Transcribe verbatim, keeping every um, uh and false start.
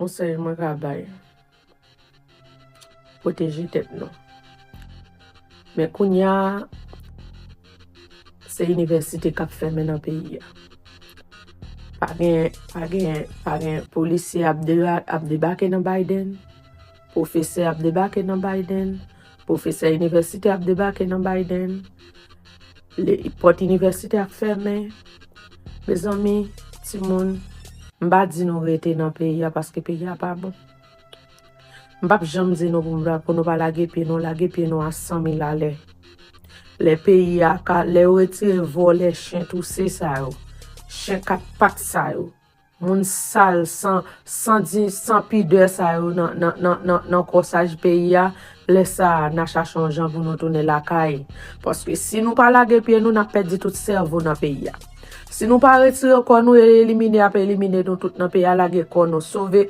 Konsèy mwen ka bay, pwoteje tèt nou. Men kounye a, se inivèsite k ap fèmen nan peyi a. Pa gen, pa gen, pa gen polisye ap, de, ap debake nan Biden, pwofesè ap debake nan Biden, pwofesè inivèsite ap debake nan Biden, pòt inivèsite ap fèmen. Mezanmi, timoun, m pa di nou rete nan peyi a paske peyi a pa bon. M p ap janm di nou pou, pou nou pa lage pye nou, lage pye nou a san mil alè. Lè peyi a ka, lè yo retire vòlè, chen touse sa yo, chen kat pat sa yo, moun sal, san, san di, san pidè sa yo nan, nan, nan, nan, nan kòsaj peyi a, lè sa a, n a chache yon jan pou nou tounen lakay. Paske si nou pa lage pye nou, n ap pèdi tout sèvo nan peyi a. Si nou pa retire kò nou, e elimine, ap elimine nou tout nan peyi a, lage kò nou, sove,